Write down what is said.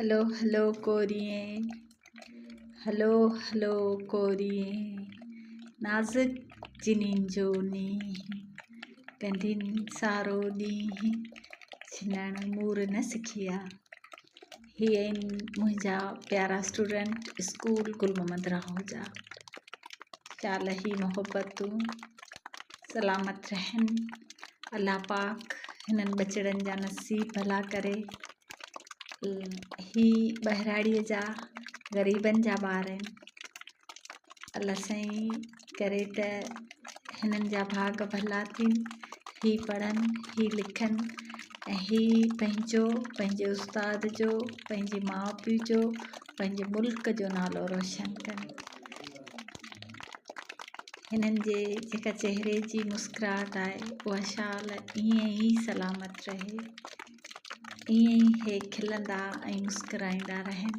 هلو هلو ڪوريئين، هلو هلو ڪوريئين، نازڪ جنين جو نينهن، ڪندين سارو ڏينهن، ڇنڻ مور نه سکيا. هي آهن منهنجا پيارا اسٽوڊنٽ اسڪول گل محمد راهوجا. شال هي محبتون سلامت رهن. الله پاڪ هنن ٻچڙن جا نصيب ڀلا ڪري. هي ٻهراڙيء جا غريبن جا ٻار آهن. الله سائين ڪري ته هنن جا ڀاڳ ڀلا ٿين. هي پڙهن، هي لکن ۽ هي پنهنجو، پنهنجي استاد جو، پنهنجي ماء پيء جو، پنهنجي ملڪ جو نالو روشن ڪن. هنن جي جيڪا چهري جي مسڪراهٽ آهي اها شال ائين ئي سلامت رهي. ائين ئي هي کلندا ۽ مسڪرائيندا رهن.